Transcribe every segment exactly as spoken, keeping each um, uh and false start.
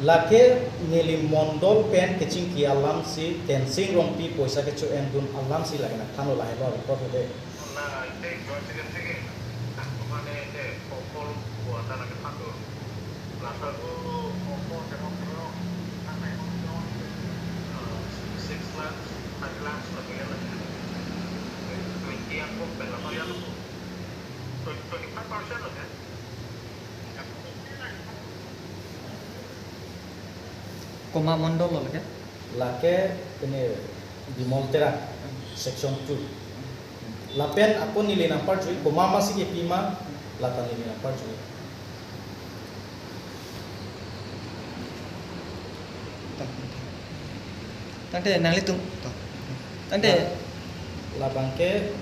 Lake neli mondol pen kechingki alamsi Tensing Rongpi poisa kecho-endun alamsi lake nangthanlo, lahelo report hode. Na ite gua chicken chicken. Mane ite popol buatan lagi satu. Lalu popol tengok terus. Six lakhs, five lakhs lebih lagi. Twenty yang pun berapa ya lu? Twenty five percent lah ya. Komat mondol lo lake? Lake pine Bimal Terang, section two. Lapen ako neli nangparjui, komat masi kepima, lata neli nangparjui. Tangte nanglitum, tangte. La-, labang ke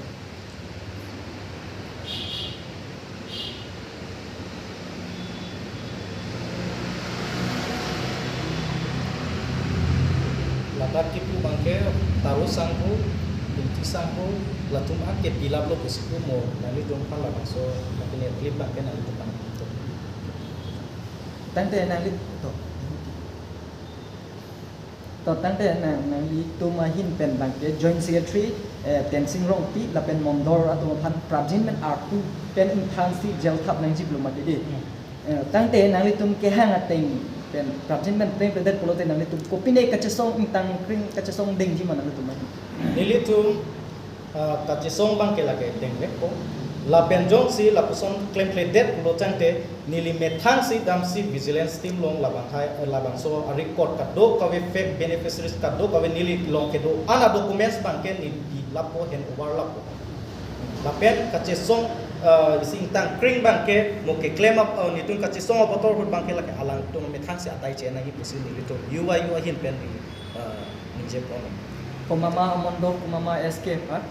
ladak kipu abang ke Taro Sangho, Binti Sangho, latum an ke pilaplo pusi pu mo, nanglitum aphan labangso, lapen clip abang ke nanglitum aphan. Tangte nangli, to. To, tangte nang, nanglitum ahin pen abang ke Joint Secretary, eh, Tensing Rongpi lapen mondol atum aphan prapjin pen artu pen ingthansi jail thap nangji pulo mati di. Hmm. Eh, tangte nanglitum kehang ateng pen prapjin pen plengpledet pulote nanglitum kopine kachesong ingtang kring kachesong dengji ma nanglitum ahin? Nelitum ah, kachesong abang ke lake dengrekpo. Lapen jongsi lapuson klemkledet pulo tangte neli methangsi damsi vigilance team along labang hai, eh, labangso a-record kadokave fake beneficiaries kadokave neli along kedo-an a-documents abang ke neli pilappo, hand over lappo. Lapen kachesong, eh, isi ingtang kring abang ke mo keklem ap, eh, nelitum kachesong abotor ahut abang ke lake alangtum methangsi atai chenangji pusi nelitum U I U ahin pen neli, eh, ningje pon. Komat ma mondol, komat ma S K, ha?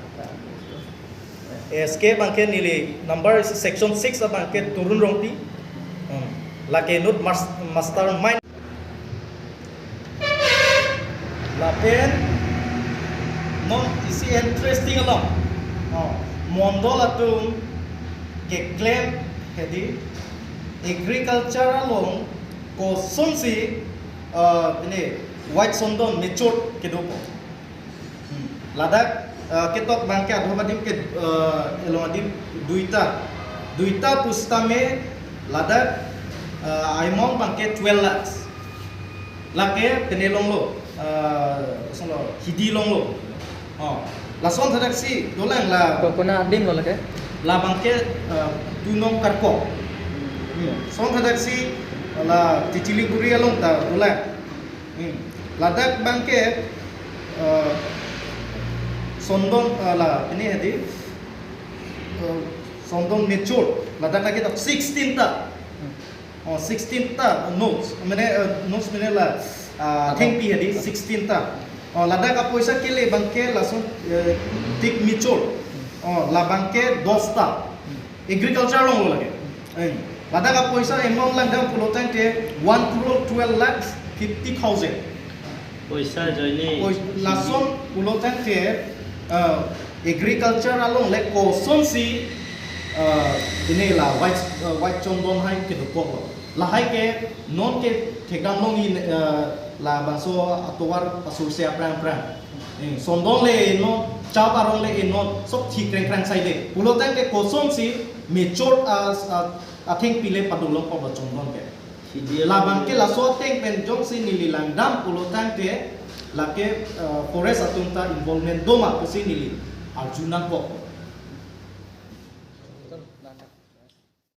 S K abang ke neli number isi section six abang ke Turun Rongpi. Hmm. Lake inut mas-, mastermind. Lapen non isi interesting along. Oh, mondol atum keklem hedi agriculture along kosonsi, ah, ini white sondon matured kedopo. Hmm. Ladak, eh, ketok abang ke adhom adim ke, eh, elong adim duita. Duita pusitame ladak, eh, amount abang ke twelve lakhs. Lake pine longlo, eh, kosonlo, Hidi longlo. Oh, lason thadaksi dolang la. Ko-, konat adim lo lake? Labang ke, eh, Tunong Karkok. Hmm. Son thadaksi la Tichiliguri along ta dolang. Hmm. Ladak abang ke, eh, sondon, eh, la, ini hedi, eh, sondon matured. Ladak lake ta sixteen ta. Oh, sixteen ta notes. Mane, eh, notes mane la, ah, athengpi hedi, sixteen ta. Oh, ladak apoisa kele abang ke lason, eh, tik matured. Oh, labang ke dos ta. Agriculture along lo lake. Eh, ladak apoisa amount langdam pulo tangte one crore twelve lakhs fifty thousand. Poisa ajoine. Poi-, lason pulo tangte, eh, agriculture along le kosonsi, eh, ini la white, eh, white sondon hai kedokok lo. Lahai ke non ke thekdam longji, eh, labangso atovar asursi aphrang aphrang. Eh, sondon le non, chap arong le non, sok thi krengkrang saide. Pulo tangte kosonsi matured as, a, athengpi le padolongpo sondon ke. Hidi labang ke laso ateng pen jongsi neli langdam pulo tangte lake, eh, forest atum ta involvement doma pusi neli arju nangkok.